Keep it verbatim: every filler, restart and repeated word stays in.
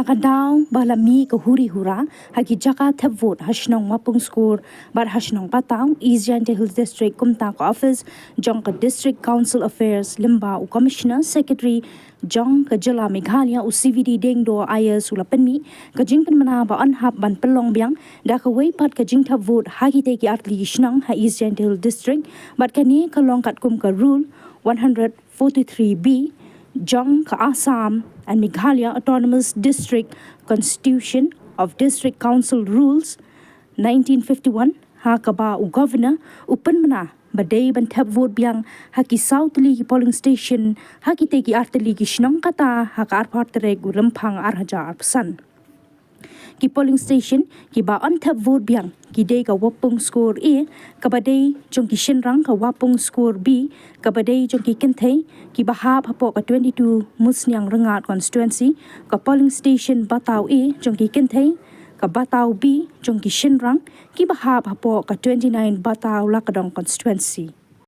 Ka daw ba la mih ka huri hura ha ki jaka thep vote ha shnong Wapung Skur bad ha shnong Bataw, East Jaintia Hills District, kumta ka office jong ka District Council Affairs lyngba u Commissioner Secretary jong ka jylla Meghalaya, u C V D Diengdoh I A S, u la pynmih ka jingpynbna ba yn hap ban pynlong biang da kawei pat ka jingthep vote ha kitei ki artylli ki shnong ha East Jaintia Hills District, bad kane ka long katkum ka Rule one hundred forty-three B jong ka Assam and Meghalaya Autonomous District Constitution of District Council Rules nineteen fifty-one, ha kaba u Governor u pynbna ba dei ban thep vote biang ha ki saw tylli ki polling station ha kitei ki artylli ki shnong, kata ha ka arphew tarik u Rymphang ar hajar arphew san. Ki polling station kiba yn thep vote biang ki dei ka Wapung Skur A, kaba dei jong ki shynrang, ka Wapung Skur B kaba dei jong ki kynthei, kiba hap hapoh ka twenty-two Musniang Rangad constituency, ka polling station Bataw A jong ki kynthei, ka Bataw B jong ki shynrang, kiba hap hapoh ka twenty-nine Bataw Lakadong constituency.